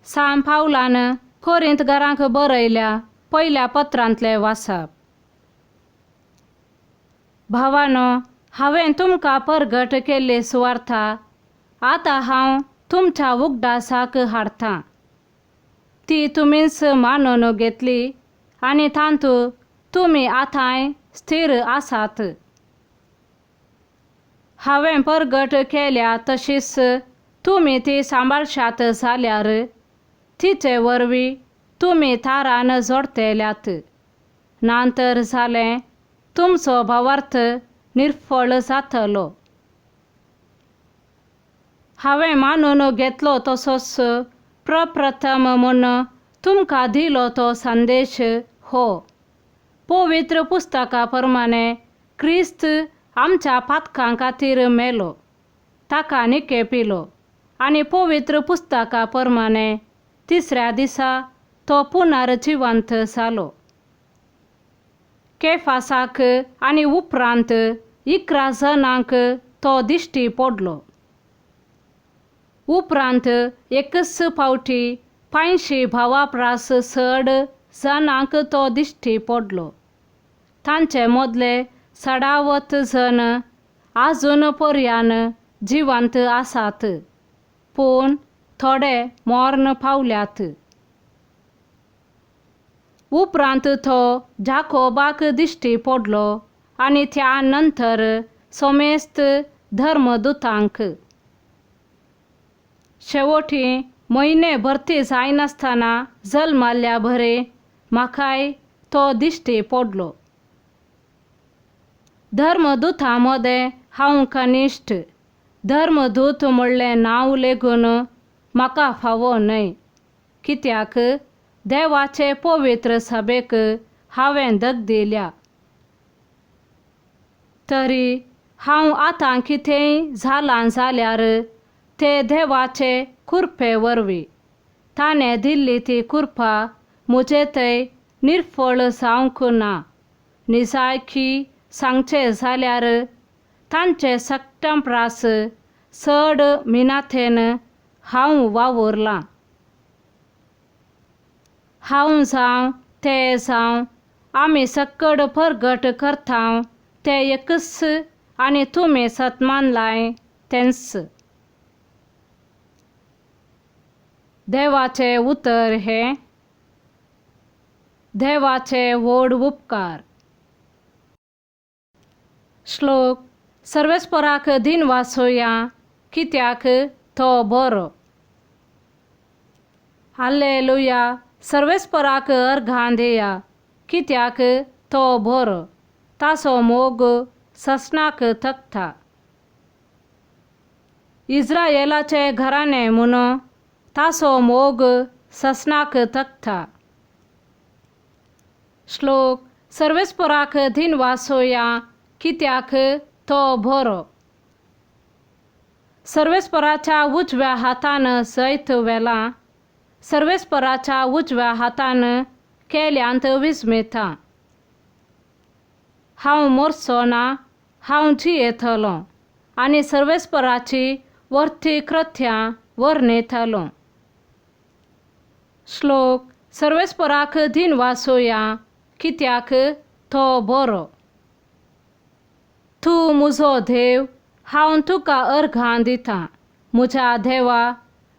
सांत पावलान कोरिंतकारांक बरयल्या पयल्या पत्रांतलें वाचप. भावानो, हांवें तुमकां परगट केल्ली सुवार्था आतां हांव तुमच्या उगडासाक हाडटा. ती तुमीच मानून घेतली आनी तातूंत तुमी आतांय स्थीर आसात. हांवें परगट केल्या तशीच तुमी ती सांबाळशात जाल्यार तिचे वरवीं तुमी तारान जोडटेल्यात. ना तर जालें तुमचो भावार्थ निर्फळ जातलो. हांवें मानून घेतलो तसोच प्रप्रथम म्हूण तुमकां दिलो तो संदेश हो. पवित्र पुस्तका प्रमाणे क्रिस्त आमच्या पातकां खातीर मेलो, ताका निकेपिलो आनी पवित्र पुस्तका प्रमाणे तिसऱ्या दिसा तो पुनर्जिवंत जालो. केफासाक आनी उपरांत 11 जाणांक तो दिश्टी पडलो. उपरांत एकच फावटी 500 भावा प्रास चड जाणांक तो दिश्टी पडलो. तांचे मदले चडावत जण आजून पर्यान जिवंत आसात, पूण थोडे मर्ण पावल्यात. उपरांत तो जाकोबाक दिश्टी पडलो आनी त्या नंतर समेस्त धर्मदूतांक. शेवटी म्हयने भरती जायनासतना जल्माल्ल्या बरे म्हाकाय तो दिश्टी पडलो. धर्मदूतां मदें हांव कनिश्ठ, धर्मदूत म्हणलें नांव लेगून म्हाका फावो न्हय, कित्याक देवाचे पवित्र सभेक हांवें धग दिल्या. तरी हांव आतां कितेंय जालां जाल्यार ते देवाचे कृपे वरवीं. ताणें दिल्ली ती कृपा म्हजे थंय निर्फळ जावंक ना. निजायकी सांगचें जाल्यार तांचे सगटां प्रास चड मिनाथेन हांव वावुरलां. हांव जावं ते जावं आमी सक्कड परगट करता ते एकच आनी तुमी सत मानलाय तेंच. देवाचें उतर हें देवाचे व्हड उपकार. श्लोक. सर्वेस्पराक दिन वाचोया कित्याक तो बरो. हालेलुया. सर्वेस्पराक अर्घां दिया कित्याक तो बरो. ताचो मोग ससनाक तकता. इस्रायलाचे घराणें म्हणून ताचो मोग ससनाक तकता. श्लोक. सर्वेस्पराक दिन वाचोया कित्याक तो बरो. सर्वेस्पराच्या उजव्या हातान जैत व्हेलां, सर्वेस्पराच्या उजव्या हातान केल्यांत विस्मिता. हांव मरचो ना, हांव जियेतलो आनी सर्वेस्पराची वर्थी कृत्यां वर्णयतलो. श्लोक. सर्वेस्पराक दिन वाचोया कित्याक तो बरो. तूं म्हजो देव, हांव तुका अर्घां दितां. म्हज्या देवा,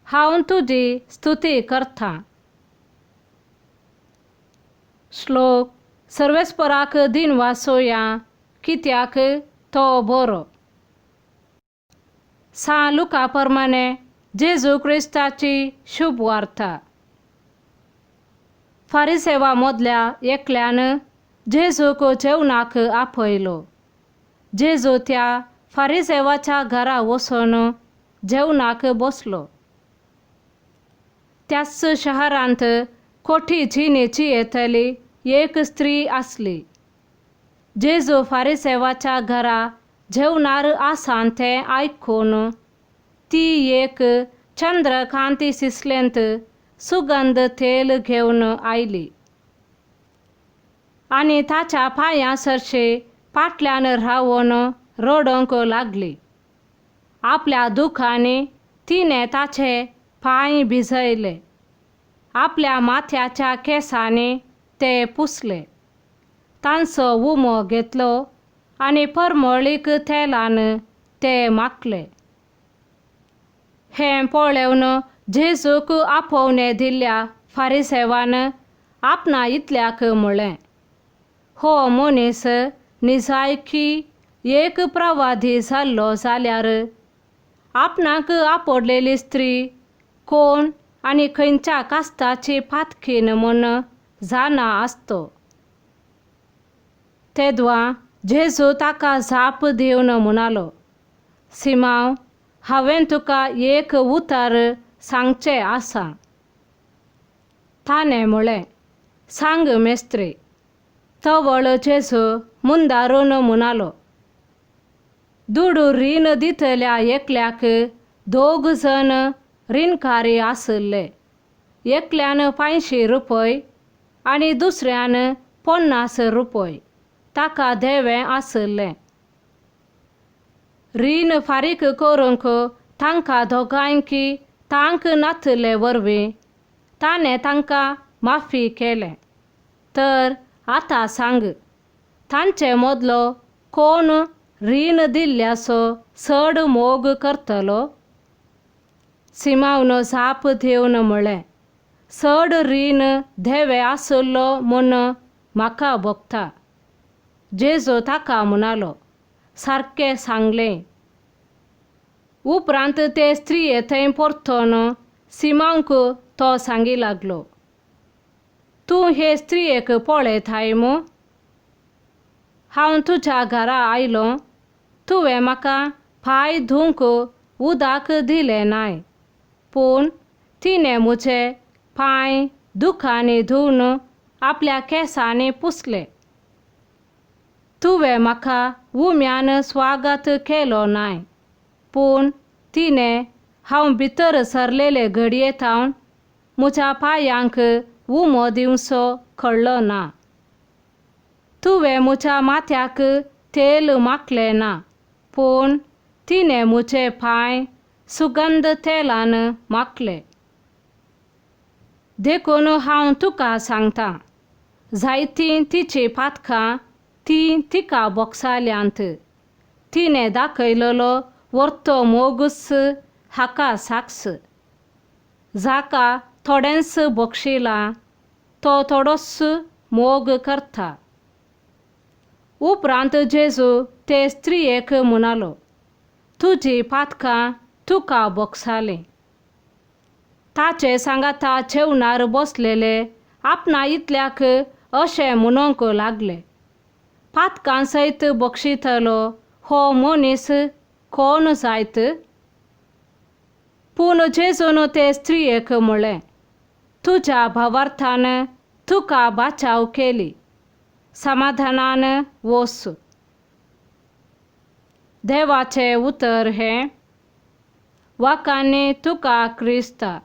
हांव तुजी स्तुती करतां. श्लोक. सर्वेस्पराक दिन वाचोया कित्याक तो बरो. सांत लुका प्रमाणे जेजू क्रिस्ताची शुभ वार्ता. फारिसेवा मदल्या एकल्यान जेजूक जेवणाक आपयलो. जेजू त्या फारिसेवाच्या घरा वचून जेवणाक बसलो. त्याच शहरांत कोठी जिणेची येतली एक स्त्री आसली. जेजू फारिसेवाच्या घरा जेवणार आसा तें आयकून ती एक चंद्रकांती सिसलेंत सुगंध तेल घेवन आयली आनी ताच्या पांयां सरशी फाटल्यान रावन रडोवंक लागली. आपल्या दुखांनी तिणें ताचे पांय भिजयले आपल्या माथ्याच्या केंसांनी ते पुसले. तांचो उमो घेतलो आनी परमळीक तेलान ते माखले. हें पळोवन जेजूक आपोवणें दिल्ल्या फारिसेवान आपणा इतल्याक म्हळें, हो मनीस निजायकी एक प्रवादी जाल्लो जाल्यार आपणाक आपडलेली स्त्री कोण आनी खंयच्या कास्ताची पातकीन म्हूण जाणा आसतो. तेदवां जेजू ताका जाप दिवन म्हणालो, सिमांव, हांवें तुका एक उतर सांगचें आसा. ताणें म्हळें, सांग मेस्त्री. तवळ जेजू मुंदारून म्हणालो, दुडू रीण दितल्या एकल्याक दोग जण रिणकारी आशिल्ले. एकल्यान 500 रुपय आनी दुसऱ्यान 50 रुपय ताका देवें आशिल्लें. रीण फारीक करूंक तांकां दोगांयकी तांक नातिल्ले वरवीं ताणें तांकां माफी केलें. तर आतां सांग, तांचे मदलो कोण रीण दिल्ल्याचो चड मोग करतलो? सिमांवन जाप दिवन म्हळें, चड रीण देवे आशिल्लो म्हूण म्हाका भोगता. जेजू ताका म्हणालो, सारकें सांगलें. उपरांत ते स्त्रिये थंय परतून सिमांवक तो सांगी लागलो, तूं हे स्त्रियेक पळयताय मू? हांव तुज्या घरा आयलो, तुवें म्हाका पांय धुवंक उदक दिलें नाय, पूण तिणें म्हजे पांय दुखांनी धुवन आपल्या केंसांनी पुसले. तुवें म्हाका उम्यान स्वागत केलो नाय, पूण तिणें हांव भितर सरलेले घडये थावन म्हज्या पांयांक उमो दिवचो कळ्ळो ना. तुवें म्हज्या माथ्याक तेल माखलें ना, पूण तिणें म्हजे पांय सुगंध तेलान माखले. देखून हांव तुका सांगता, जायतीं तिचीं पातकां तीं तिका बोगसाल्यांत. तिणें दाखयलेलो वर्तो मोगूच हाका साक्ष. जाका थोडेंच बक्षिलां तो थोडोच मोग करता. उपरांत जेजू ते स्त्रियेक म्हणालो, तुजी पातकां तुका बोगसालीं. ताचे सांगाता जेवणार बसलेले आपणा इतल्याक अशें म्हणूंक लागले, पातकां सयत बक्षितलो हो मनीस कोण जायत? पूण जेजून ते स्त्रियेक म्हळें, तुज्या भावार्थान तुका बाचाव केली, समाधानान वच. देवाचें उतर हें. वाकांनी तुका क्रिस्ता.